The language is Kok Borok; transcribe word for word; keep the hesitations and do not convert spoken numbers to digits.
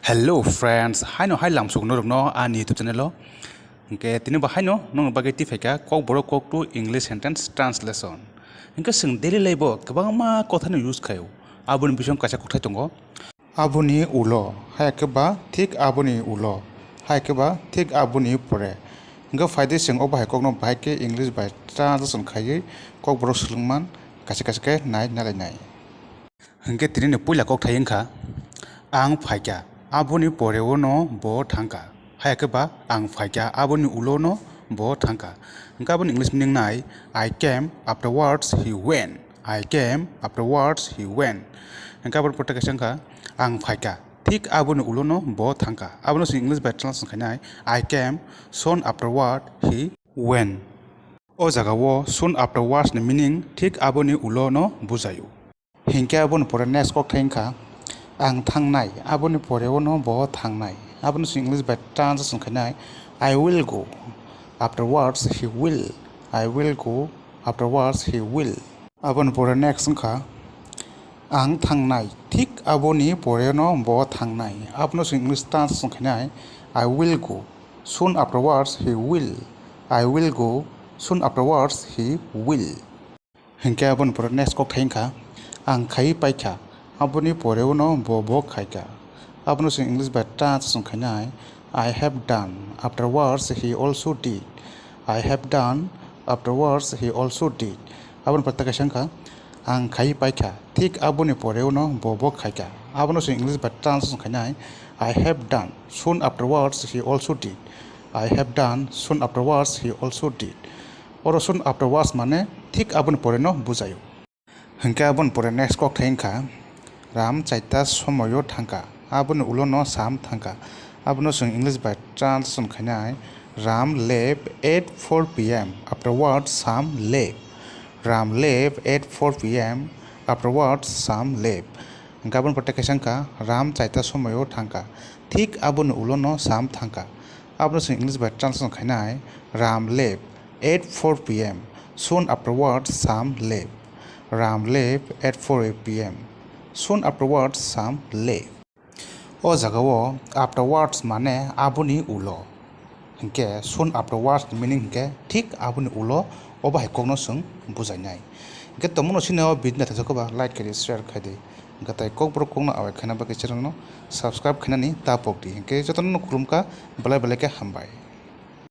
Hello friends, haino hai lamsok norokno ani YouTube channel o. Hingke tini bo haino nongni bagwi twi phaikha Kokborok Koktu English Sentence Translation. Hingke chwng daily life o kwbangma kothano use khaio. Aboni bising kaisa kokthai tongo. Aboni ulo, hai khe ba thik aboni ulo, hai khe ba thik aboni pore. Hingke phaidi chwng o bahai kokno bahai khe English bai translation khaiwi Kokborok swlwngman kaisa kaisa khe nai nalainai. Hingke tini ni puila kokthai wngkha, ang phaikha, aboni poreo no bo thangkha. Hai khe ba ang phaikha, aboni ulo no bo thangkha. Hingke aboni English meaning nai, I came, afterwards he went. I came, afterwards he went. Hingke aboni pore kaisa wngkha, ang phaikha, thik aboni ulo no bo thangkha. Abono chwng English bai translation khainai, I came, soon afterward he went. O jaga o soon afterwards ni meaning thik aboni ulo no bujaio. Hingke aboni pore next kokthai wngkha, ang thangnai, aboni poreo no bo thangnai. Abono chwng English bai translation khainai, I will go, afterwards he will. I will go, afterwards he will. Aboni pore next wngkha, ang thangnai, thik aboni poreo no bo thangnai. Abono chwng English translation khainai, I will go, soon afterwards he will. I will go, soon afterwards he will. Hingke aboni pore next kokthai wngkha, ang khaiwi paikha, aboni poreo no bo bo khaikha. Abono chwng English bai translation khainai, I have done, afterwards he also did. I have done, afterwards he also did. Aboni pore kaisa wngkha, ang khaiwi paikha, thik aboni poreo no bo bo khaikha. Abono chwng English bai translation khainai, I have done, soon afterwards he also did. I have done, soon afterwards he also did. Oro soon afterwards mane thik aboni pore no bujaio. Hingke aboni pore next kokthai wngkha, Ram chaita somoio thangkha, aboni ulo no Sam thangkha. Abono chwng English bai translation khainai, Ram left at four P M, afterwards Sam left. Ram left at four P M, afterwards Sam left. Hingke aboni pore kaisa wngkha, Ram chaita somoio thangkha, thik aboni ulo no Sam thangkha. Abono chwng English bai translation khainai, Ram left at four P M, soon afterwards Sam left. Ram left at four P M, soon afterwards Sam left. O jaga o afterwards mane aboni ulo. Hingke soon afterwards ni meaning hingke thik aboni ulo o bahai kokno chwng bujainai. Hingke tongmano sini o video naithotok khe ba like khaidi, share khaidi. Hingke tai Kokborok kokno awai khaina bagwi channel no subscribe khainani ta pokdi. Hingke jotono khulumkha, belai belai khe hambai.